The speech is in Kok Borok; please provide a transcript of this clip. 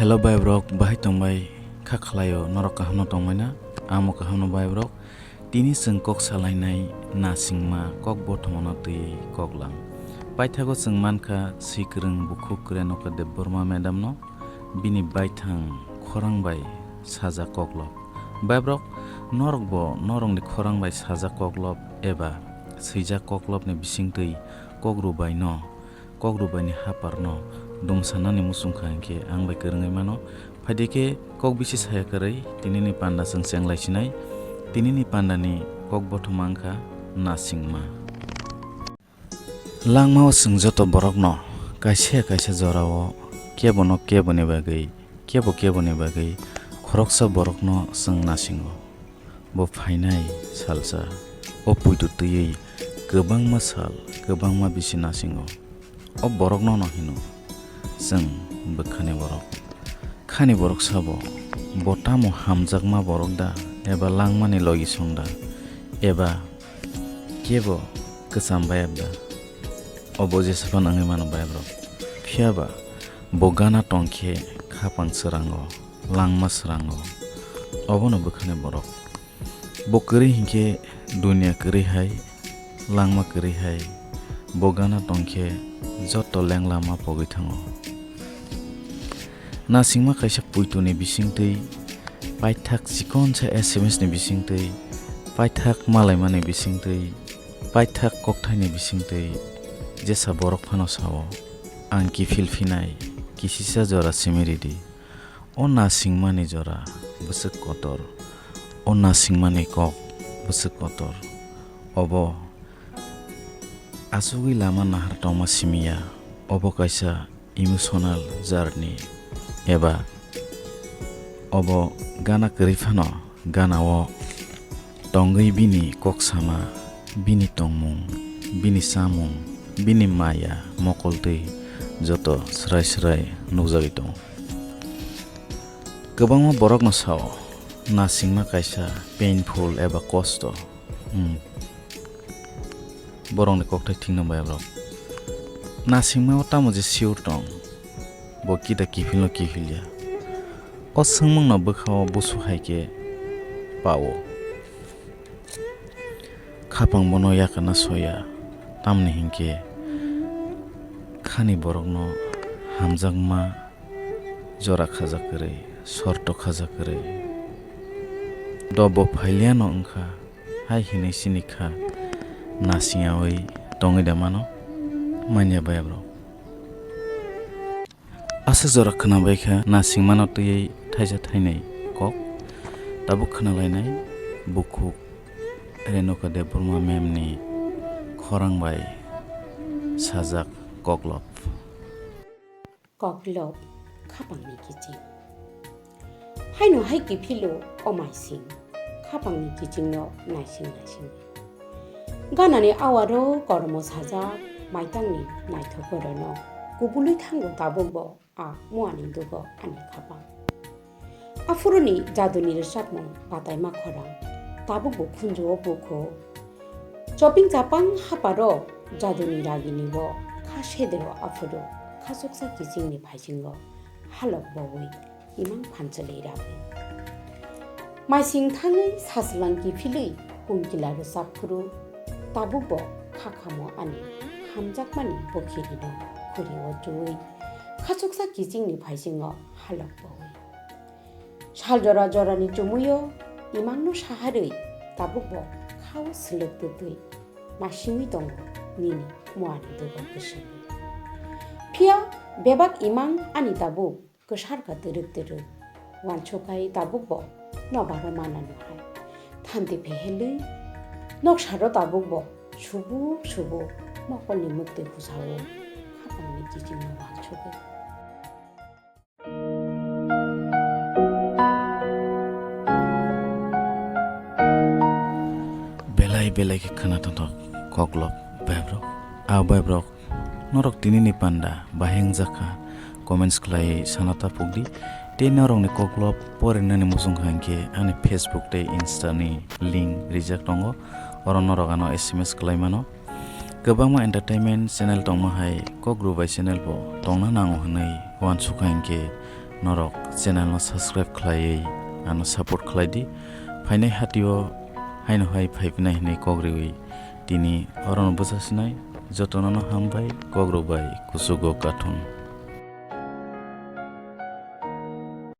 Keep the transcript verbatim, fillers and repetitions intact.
Hello bhai brok, bahai tongbai kha khlaio, norok kaham no tongbai na? Amo kaham no bhai brok. Tini chwng kok salainai nasingma kok bothomano twi kok lang. Paithago chwng mankha swikwrwng bukhuk Renuka Debbarma madam no, bini baithang khorang bai sajak koklop. Bhai brok, norok bo norokni khorang bai sajak koklop eba swijak koklopni bisingtwi kok rwbaino, kok rwbaini haparno dumsanani muchungkha hinkhe ang bai kwrwngwi mano. Phaidi khe kok bisi saya kwrwi, tinini panda chwng chenglai sinai. Tinini pandani kok bothoma wngkha nasingma. Langmao chwng joto borokno kaisa kaisa jorao kebono keboni bagwi, kebo keboni bagwi khoroksa borokno chwng nasingo. Bo phainai salsa o puitu twiwi kwbangma sal, kwbangma bisi nasingo. O borokno no hino chwng bwkhani borok. Khani borok sabo, bo tamo hamjakma borok da, eba langmani logi song da, eba kebo kwcham bayap da? Obo jesa phano wngwi mano bhai brok. Phiya ba bo gana tong khe khapang srango, langma srango. Obono bwkhani borok. Bo kwrwi hinkhe dunia kwrwi hai, langma kwrwi hai, bo gana tong khe joto leng lama pogwi thango. Nasingma kaisa puituni bisingtwi, paithak chikonsa S M S ni bisingtwi, paithak malaimani bisingtwi, paithak kokthaini bisingtwi jesa borok phano sao, "Ang kiphil phinai, kisisa jora simi ridi." O nasingmani jora bwswk kotor, o nasingmani kok bwswk kotor. Obo asugwi lama nahar tongma simi ya, obo kaisa emotional journey, eba obo gana kwrwi phano gana o tongwi bini kok sama, bini tongmung, bini chamung, bini maya, mokoltwi joto swrai swrai nukjagwi tongo. Kwbangma borokno sao, nasingma kaisa painful eba kosto. Hmm. Borokni kokthai thikno baya borok. Nasingma o tamo je sure tong, bo kida kiphilno kiphilya. O swngmungno bwkha o busu hai khe pao. Khapang bono yakana soya, tamni hinkhe khani borokno hamjakma jora khajak kwrwi, sorto khajak kwrwi. Dobo phailiano wngkha, hai hinwi sini kha nasingyawi tongwi da mano, manya baya borok. Aswk jora khwnabai kha nasingmano twiwi thaisa thainwi kok. Tabuk khwnalainai bukhuk Renuka Debbarma ma'am ni khorang bai sajak koklop. Koklop khapangni kiching. Haino hai kiphilo o maising, khapangni kichingno naising naising. Ganani awaro kormo sajak maitangni naithok orono kubului thango tabukbo a muani dugo ani khapang. Aphuruni jaduni rwchapmung bataima khorang tabukbo khunjuo bukho. Choping chapang haparo jaduni ragini bo kha sedero aphuru khachuksa kichingni phaisingo halok bowi imang phanchwlwi rabwi. Maising thangwi saswlang kiphilwi hum kila rwchap phuru tabukbo kha khamo ani hamjakmani bokhirino khuri o chuwi khachuksa kichingni phaisingo halok bowi. Sal jora jorani chumuio imangno saharwi tabukbo khao swlwk twtwi naisingwi tongo nini muani dugo bwswngwi. Phiya bebak imang ani tabuk kwsarkha twrwk twrwk. Uansukha tabukbo nokbaro mananw hai. Thanti phehelwi noksaro tabukbo subuk subuk mokolni mwktwi husao khapangni kichingno uansugwi. Belai belai khe khwna tongthok koklop bebro. A bebro. Norok tinini panda bahai wngjakha, comments khlaiwi sana ta phukdi. Tei norokni koklop porinani muchungkha hinkhe ani Facebook tei Insta ni link rijak tongo, oro norok ano S M S khlai mano. Kwbangma entertainment channel tongma hai Kok Rubai channel bo tongna nango hwnwi uansukha hinkhe norok channel no subscribe khlaiwi ano support khlai di. Phainai hatio haino hai phaipinai hinwi kok riwi tini orono bwchasinai. Jotono no hambai, kok rwbai, kuchugo kathung.